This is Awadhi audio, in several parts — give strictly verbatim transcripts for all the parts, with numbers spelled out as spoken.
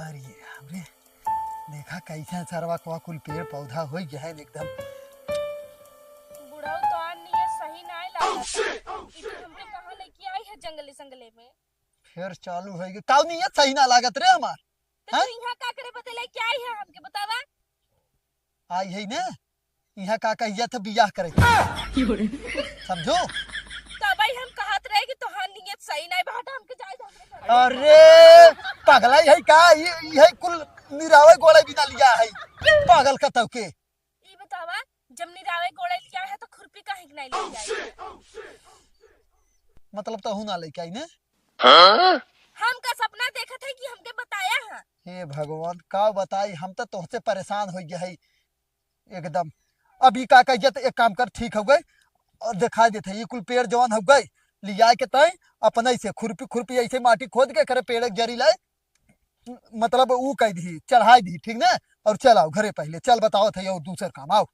अरे राम रे, देखा कैसे सरवा को कुल पेड़ पौधा हो गया है एकदम। बुढ़ऊ तो आन नियत सही नाय लागत। ई तू हमके कहाँ लेके आई है जंगले संगले में? फिर चालू होइगी। काऊ नियत सही ना लागत रे हमार? तो हैं? तू यहाँ का करे बदे लेके आई है हमके बतावा? आई है ने, यहाँ का कहिया था बियाह करे। समझो? तबई हम कहत रहे कि तोहार नियत सही नाय बाटे, हमके जाए दे हमरे घर। अरे पगला है का? ये, ये कुल निरावे गोड़े बिना लिया है, पागल कतौ के। ई बतावा, जब निरावे गोड़े लिया है तो खुरपी काहे के नाय ले जाए? मतलब तहू ना लेके आई ने? हमका सपना देखत है कि हमके बताया है। हे भगवान, का बताई, हम तो तोहसे परेशान हो गए है एकदम। अभी का कहिए तो एक काम कर, ठीक हो गए और दिखा देते हैं, ये कुल पेड़ जवान हो गए, लिया के तय अपने से खुरपी खुरपी ऐसे माटी खोद के करे पेड़ के जरी लाए, मतलब ऊ कह दी, चढ़ाई दी, ठीक ना? और चल आओ घरे पहले, चल बताओ थे और दूसर काम, आओ।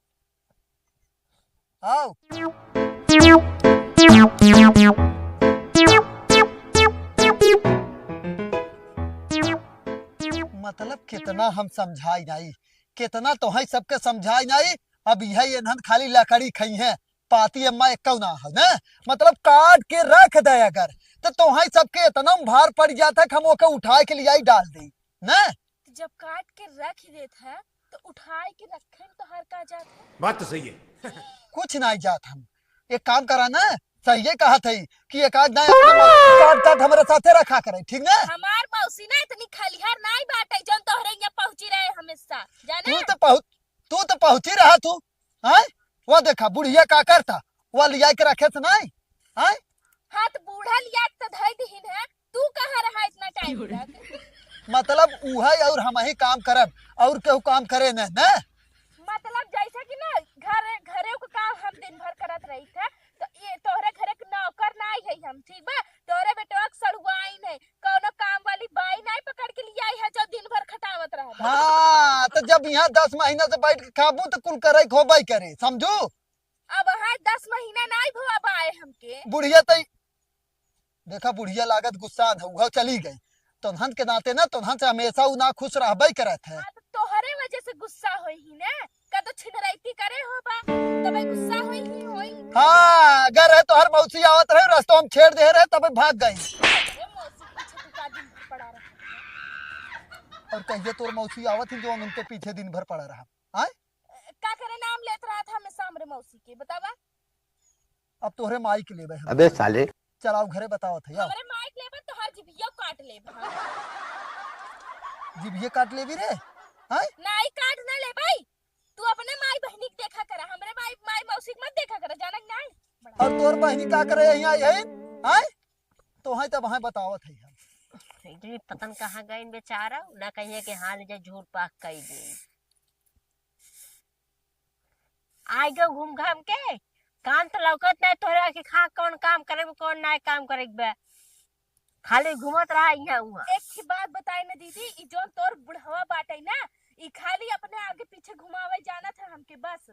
आओ। मतलब कितना हम समझाई नाई, कितना तोहई सबके समझाई नाई, अब यह इन्हन खाली लकड़ी खई हैं, पाती अम्मा एक्कौ ना है ना, मतलब काट के रख दे अगर, तो तोहई सबके इतना भार पड़ जाता है कि हम ओके उठा के लियाई डाल दे ना। तो जब काट के रख ही देत है, तो उठाए के रखे में तोहार का जात है? बात तो सही है। कुछ नाई जात हम। एक काम करा ना, सही कहा थे कि एक आध दाई अपने मौसी काट काट हमारे साथे रखा करे, ठीक ना? हमार मौसी ना इतनी खलिहार नाई बाटे, जौन तोहरे यहाँ पहुँची रहे हमेशा, जाने? तू तो पहुँच, तू तो पहुँची रहा तू, हैं? वो देखा बुढ़िया का करता, वो लिया के रखे थे नाई, हैं? हाँ, तो बूढ़ा लिया के तो धई दिहिन है, तू कहाँ रहा इतना टाइम तक? मतलब उहै और हमही काम करब, और केहू काम करे न, न? मतलब जैसे कि ना घरे, घरे को काम हम दिन भर करत रही थे, तो ये तोहरे घरे के नौकर नाई है हम, ठीक बा? तोहरे बेटवा के सड़ुआइन है, कौनो काम वाली बाई नाई पकड़ के लियाई है जो दिन भर खटावत रहत है। हाँ, तो जब यहाँ दस महीना से बैठ के खाबू तो कुल करे के होबे करे, समझू? अब हाँ दस महीना नाई भवा बाए हमके। बुढ़िया तई देखा, बुढ़िया लागत गुस्सा न हुआ, चली गई। तोन्हन के नाते ना, तोन्हन से हमेशा उ ना खुश रहबे करत है। हाँ, तो तोहरे वजह से गुस्सा होई ही ना, का तो छिनरैती करे हो बा, तबे गुस्सा होई ही होई। हाँ, अगर है तोहर मौसी आवत रहे, रस्तवा में छेड़ दे रहे, तबे भाग गई। अरे मौसी पीछे तू का दिन भर पड़ा रहा? और कहिए तोर मौसी आवत ही जो उनके पीछे दिन भर पड़ा रहा, आय? का करे नाम लेत रहा था हमेशा हमरे मौसी के, बतावा? अब तोहरे माई के लेबे हम। अबे साले। चलाओ घरे बतावत है, आओ। हमरे माई के लेबे, तोहार जिभिया काट लेबे हम। जिभिया काट लेबी रे? हैं? नाई काट ना लेबे। तू अपने माई बहिनी के देखा करा, हमरे माई, माई मौसी के मत देखा करा, जानक नाई? और तोर बहिनी का करे यहाँ आई है? हैं? तो हैं तब हैं बतावत है हम। इतनी पतन कहाँ गइन बेचारा, ना कहिए कि हाँ ले जा झूठ पाक कई दे। आइ गयो घूम घाम के, काम तो लौकत नाई तोहरा कि खा कौन काम करे, कौन नाई काम करे बे। खाली घूमत रहा इहाँ उहाँ। एक ही बात बताई ना दीदी, ई जौन तोर बुढ़वा बाटे ना, ई खाली अपने आगे पीछे घुमावे जानत है हमके बस।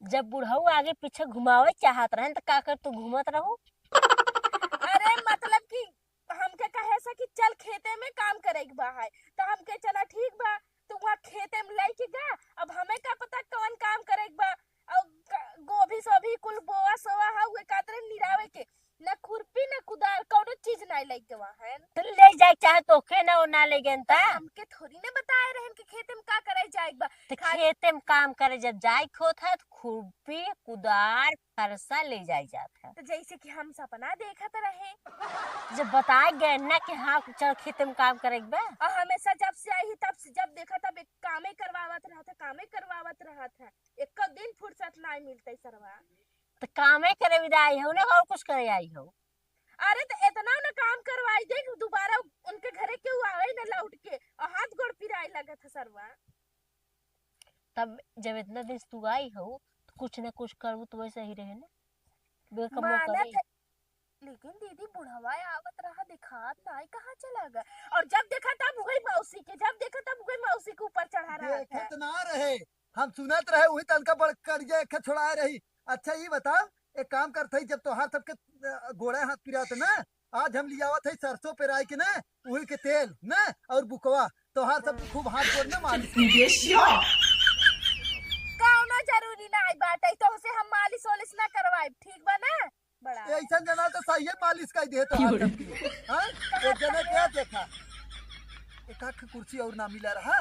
जब बुढ़ऊ आगे पीछे घुमावे चाहत रहन त का कर तू घूमत रहू? अरे मतलब कि हमके कहे से कि चल खेते में काम करे के बा है, तो हमके चला ठीक बा, तू वहाँ खेते में लेके गा। अब हमें का पता कौन काम करे के बा, और क-, गोभी सोभी कुल बोआ सोआ है, उहे कातरे निरावे के, ना खुरपी ना कुदार, कौनो चीज नहीं लेके वहाँ है। तो ले जाए चाहे तो ओके ना, वो ना ले गए त। हमके थोड़ी ना बताए रहन कि खेते में का करे जाए के बा। तो खाली खेते में काम करे जब जाए के होत है तो खुरपी कुदार फरसा ले जाए जात है। तो जैसे कि हम सपना देखत रहे। जब बताए गए ना कि हाँ चल खेते में काम करे के बा। और हमेशा जब से आई तब से जब देखा तब एक कामे करवावत रहत है, कामे करवावत रहत है। एको दिन फुर्सत नाई मिलते सरवा। तो कामे करे भी आई हो ना, और कुछ करे आई हो? अरे तो इतना ना काम करवाई दे कि दोबारा उनके घरे केहू आवे ना लौट के, और हाथ गोड़ पिराए लगत है सरवा। तब जब इतना दिन से तू आई हो, तो कुछ ना कुछ करबू तो वैसे ही रहे ना। बेर कमो मानत करे। है, लेकिन दीदी बुढ़वा आवत रहा, दिखात नाई कहाँ चला गए, और जब देखा तब वही मौसी के, जब देखा तब वही मौसी के ऊपर चढ़ा रहा देखत था। ना रहे, हम सुनत रहे, वही तनका बड़ करिया एक छोड़ा रही। अच्छा ये बताओ, एक काम करत हई, जब तोहार सबके, अ, गोड़ा हाथ पिरात ना, आज हम लियावत है सरसों पेराई के ना, उही के तेल ना, और बुकवा, तोहार सब खूब हाथ गोड़ में मालिश कर। कौनो जरूरी नाहीं बाटे, तोहसे हम मालिश वालिश ना करवाइब, ठीक बा ना? बड़ा ऐसन जना तो सही है, मालिश कर दे तोहार सब की। हाँ? एक जने के देखा, एक आध कुर्सी और ना मिला रहा।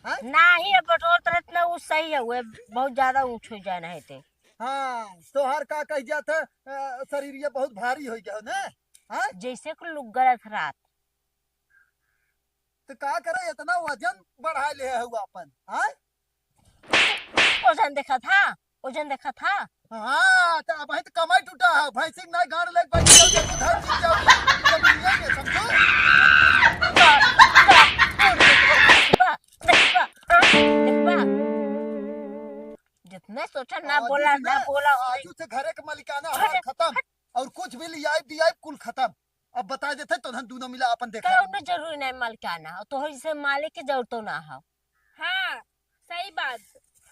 हाँ? नाही, अब बटोरत रहत ना, उ सही है, उ बहुत ज्यादा ऊँच हो जाए ना है ते। हाँ, तोहार का कह जात है, अ, शरीर ये बहुत भारी हो गया ना। हाँ? जैसे कि लोग गलत रात। तो का करे, इतना वजन बढ़ा ले है अपन, हाँ? वजन देखा था, वजन देखा था। हाँ, तो अब तो कमाई टूटा है, भैंसी के नाई गांड लेके बैठ जाओ, जब उधर चीज जाओ, जमीनिया में, समझो? देखबा, देखबा, हाँ, देखबा। जितना सोचा ना आजू बोला, से ना ना, बोला, आजू से घरे के मालिकाना हमार हट, खत्म, हट। और कुछ भी लियाई दियाई कुल खत्म। अब बता देते तो हम दोनों मिला अपन देखा। कौनो जरूरी नहीं मालिकाना, तोहर जैसे मालिक के जरूरतो ना हो। हाँ, सही बात।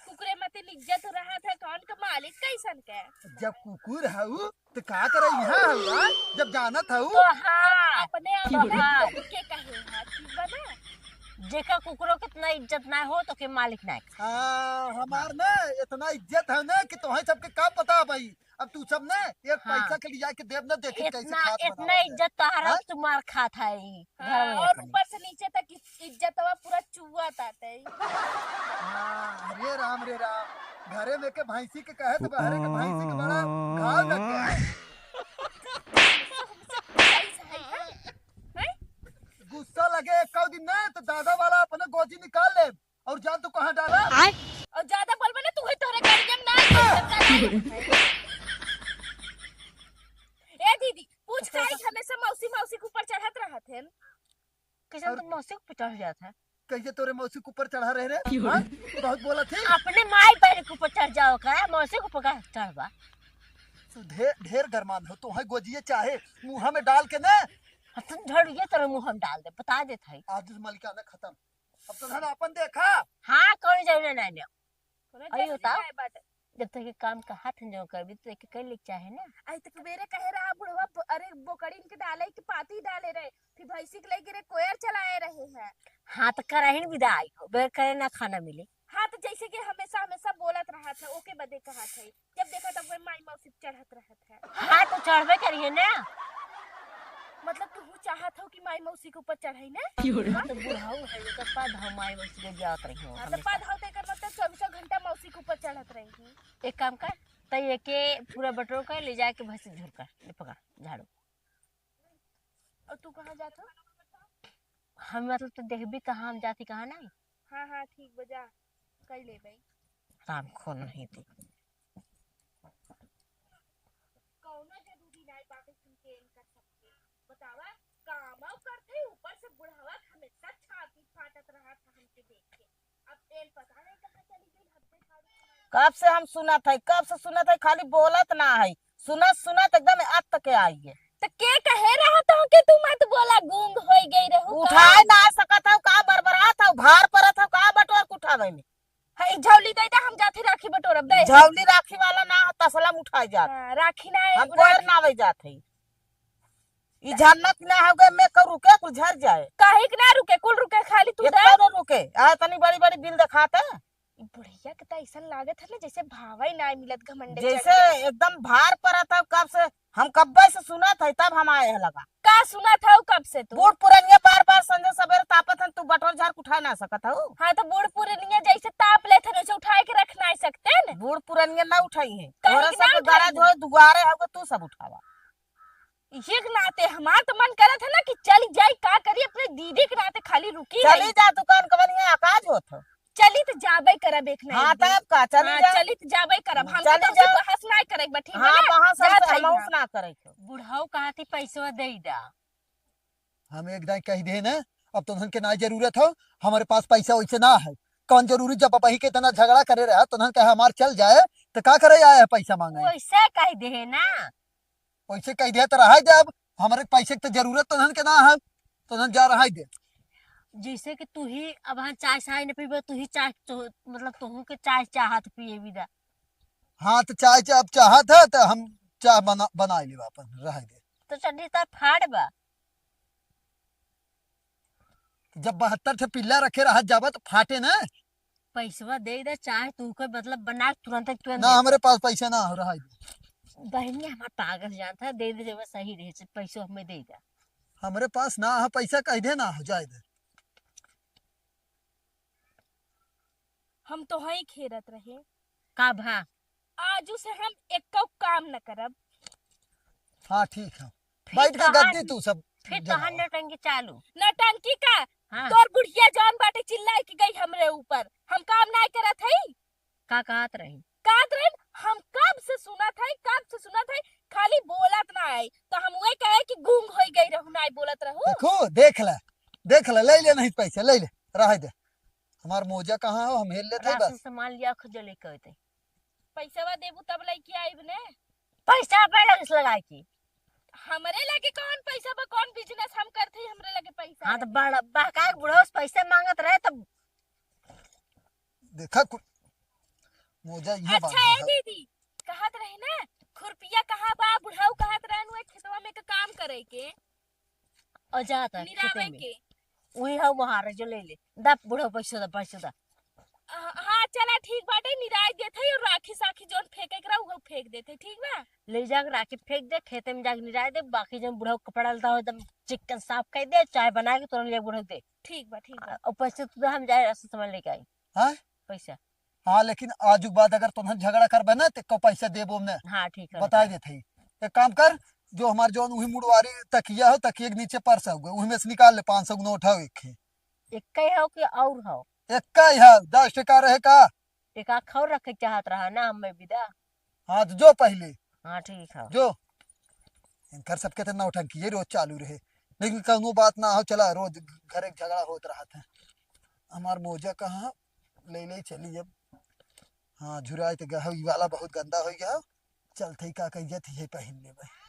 कुकुरे मतिन इज्जत रहत है, कौन के मालिक कैसन के? जब कुकुर हऊ, तो का करे यहाँ हऊ, हाँ? जब जानत हऊ। तो हाँ, अपने आप में हाँ। कुकुर के कहे हैं, ठीक बा ना? जेका कुकुरो के इतना इज्जत ना हो, तो के मालिक ना। हाँ, हमार ना इतना इज्जत है ना कि तोहे सबके का पता भाई। अब तू सब ना एक हाँ। पैसा के लिया के देब ना, देखी कैसे इतना, खात इतना बनावत है। इज्जत तोहरा हाँ? से मार खात है ई हाँ, घर में और अपने। ऊपर से नीचे तक इज-, इज्जतवा पूरा चुआ ताटे। हाँ, रे राम, रे राम, घरे में के भैंसी के कहे तो बाहरे के भैंसी के बड़ा घाव लग गया है। हैं? गुस्सा लगे एक दिन ना तो दादा वाला अपने गोजी निकाल ले। और जान तू कहाँ डाला? आय। और ज्यादा बोलबे ना, तू है तोहरे गाड़िया में ना आए, तो इज्जत ना जाए। ए दीदी, पूछ काहे हमेशा मौसी, मौसी के ऊपर चढ़त रहत है? कैसे और तू मौसी के ऊपर चढ़ जात है? कैसे तोरे मौसी के ऊपर चढ़ा रहे रे? क्यों रे? हाँ? बहुत बोला थी। अपने माई बहन के ऊपर चढ़ जाओ का, मौसी के ऊपर का चढ़बा? तू ढेर, ढेर गरमान हो, तोहे गोजिए चाहे मुँह में डाल के ना। हम तुम झड़िए तोरे मुँह में डाल दे, बता देत है। आज मालिकाना खत्म। अब तो धन अपन देखा। हाँ, कौन जरूरी नहीं लिया। कोनो अरे जरूरी बताओ, नहीं बात। जब तक ये काम का हाथ में जो करबी, तो एक कर ले चाहे ना। आई तक बेरे कहे रहा बुढ़वा, ब-, अरे बोकड़िन के डाले के पाती डाले रहे, फिर भैंसी के लेके रे कोयर चलाए रहे हैं। हाँ, तो करहिन विदाई हो, बेर करे ना खाना मिले। हाँ, तो जैसे कि हमेशा, हमेशा बोलत रहा था, ओके बदे कहा था। जब देखा तब वही माई मौसी पे चढ़त रहत है। हाँ, तो चढ़बे करिए ना। मतलब तू चाहत हो कि माई मौसी के ऊपर चढ़ाई ना? क्यों रे? हाँ, तो बुढ़ाऊ है, ये तो पद हो माई मौसी के जात रही हो हाँ, तो हमेशा। पद हो तो एकर मतलब चौबीसों घंटा मौसी के ऊपर चढ़त रही। एक काम कर, तई एके पूरा बटोर कर ले जाके भैंसी झुर कर, ले पकड़ झाड़ू। और तू कहाँ जात हो? हम मतलब तो देखबी कहाँ हम जाती कहाँ नहीं। हाँ, हाँ, ठीक बा, जा, कर लेबै। राम खोल नहीं थी। कौनो जरूरी नहीं बाटे तुमके इनका सबके। बतावा, काम आउ करते, ऊपर से बुढ़ावा हमेशा छाती फाटत रहा था हमके देख के। अब एन पता नहीं कहाँ चली गई, हद में झाड़ू। कब से हम सुनत है, कब से सुनत है, खाली बोलत ना है, सुनत सुनत एकदम अत के आई है। तो के कहे रहा तो कि तू मत बोला, गूंग होई गई रहू का? उठाए ना सकत हौ का, बरबरात हौ, भार परत हौ का बटोर के उठावे में? है, ई झौली दे दे, हम जाथी राखी बटोरब, दे। झौली राखी वाला ना, तसला में उठाए जात। हाँ, राखी ना है, हम कोयर राखी ना आवे जात है। ई झरना कि ना हो गए, में कौ रुके, कुल झर जाए। काहे कि ना रुके, कुल रुके, खाली तू एक दे। कौनो रुके, आ तनी बड़ी बड़ी बिल दिखाते। ई बुढ़िया के त ऐसन लागत है ना, जैसे भावई ना मिलत, घमंड जैसे चढ़ गए। एकदम भार परत है, कब से हम कब्बे से सुनत है, तब हम आए हैं लगा। का सुनत हौ कब से तू? बूढ़ पुरनिया बार बार संझा सबेरे तापत हन, तू बटोर झाड़ के उठा ना सकत हौ। हाँ, तो बूढ़ पुरनिया जैसे ताप लेत हन, वैसे उठाए के रख ना सकते न? बूढ़ पुरनिया ना उठाई है, काहे तोहरा कि ना सब उठाई गरज है? होए दुआरे हौ, तू सब उठावा। ये के नाते हमार तो मन करत है ना कि चली जाई, का करी, अपने दीदी के नाते खाली रुकी चली रही। जा दुकान के बनिया आकाज होत हो। चली तो जाबे करब एक ना हाँ, एक दिन। तब का, चली हाँ, जा। चली तो जाबे करब। हम चली तो जा। बहस ना करे बठी हाँ, बना। बहस जात हमसे, हई हमहू हम। से ना करे के। बुढ़ऊ कहा थी पैसवा दे दा। हम एक दाई कह दे ना, अब तुमन के ना जरूरत हो, हमारे पास पैसा वैसे ना है। कौन जरूरी, जब वही के इतना झगड़ा करे रहा, तुमन कहे हमार चल जाए, तो का करे आए है पैसा मांगे? वैसे कह दे ना। वैसे कह दे तो रहा दे, अब हमारे पैसे की तो जरूरत तुमन के ना है, तुमन जा रहा दे। जैसे कि तू ही अब हाँ चाय साय न पीबे, तू ही चाय तो, मतलब तोहू के चाय चाहत पिए विदा। हाँ, तो चाय, चाय अब चाहत है, तो हम चाय बना, बना लेब अपन, रह दे। तो चड्ढी तो फाड़ बा। जब बहत्तर ठे पिल्ला रखे रहत जाबा तो फाटे ना। पैसवा दे दे, चाहे तू के मतलब बना के तुरंत, तुरंत ना, दे। हमरे पास पैसा ना हो रहा है। बहनिया हमार पागल जानता है, दे दे जब सही रहे से पैसो हमें दे दे। हमरे पास ना है पैसा, कह दे ना हो जाए दे। हम तो हई खेरत रहे। का भा? आजू से हम एक्को काम न करब। हाँ, ठीक है। फिर बैठ के तोहार, गद्दी तू सब फिर जमा। तोहार नौटंकी चालू। नौटंकी का? हाँ। तोर बुढ़िया जौन बाटे चिल्लाए के गई हमरे ऊपर, हम काम नाय करत हई। का कहत रही? कहत रही, हम कब से सुनत हई, कब से सुनत हई, खाली बोलत ना आई, तो हम वही कहे कि गूंग होई गई रहू, नाय बोलत रहू। देखो, देख ले, देख ले, ले ले नहीं पैसा, ले ले, रह दे। हमार मोजा कहाँ हो, हम हेल लेते राशन बस। सामान लिया, खुद ले कहते। पैसवा देबू तब लेके आइब ने। पैसा पे लग से लगाए की। हमरे लगे कौन पैसा बा, कौन बिजनेस हम करते ही, हमरे लगे पैसा हाँ, तो रहे। बड़ बहका के बुढ़ऊ से पैसा मांगत रहे तब। देखा कुल मोजा इहाँ अच्छा बांधा है है। दीदी, कहत रही ना, खुरपिया कहाँ बा, बुढ़ऊ कहत रहन, वही खेतवा में के काम करे के। और जाता है खेते निरावे में। के। वही है वहाँ रे, जो ले ले। दा बुढ़ऊ पैसा दा, पैसा दा। हाँ, हाँ, चला ठीक बाटे, निराय देत है और राखी साखी जौन फेंके के रहा, वो फेंक देत है, ठीक बा? ले जाके राखी फेंक दे, खेते में जाके निराय दे, बाकी जौन बुढ़ऊ कपड़ा लता हो एकदम चिकन साफ कर दे, चाय बना के तुरंत ले बुढ़ऊ दे। ठीक बा, ठीक बा। आ, और पैसे तू दे, हम जाए राशन सामान लेके आई। हाँ? पैसा। हाँ, लेकिन आजू के बाद अगर तुमहन झगड़ा करबे ना, तो एको पैसा देबो हम ना। हाँ, ठीक है, बता ठीक है। देत हई। एक काम कर, जो हमार जौन उही मुड़वारी तकिया हो, तकिया के नीचे पर्स हो गए, उही में से निकाल ले, पाँच सौ के नोट हो एक है। एक ही हो कि और हो? एक ही है, दस टका रहे का? एक आख और रखे चाहत रहा ना, हमें विदा। हाँ, तो जो पहले। हाँ, ठीक है। जो। इनकर सबके तो नौटंकी ये रोज चालू रहे, लेकिन कौनो बात ना हो, चला रोज घरे झगड़ा होत रहत है। हमार मोजा कहाँ, ले ले चली अब। हाँ, झुराए तो गया, ई वाला बहुत गंदा हो गया। चलते ही का कह जाती है, पहन लेबे।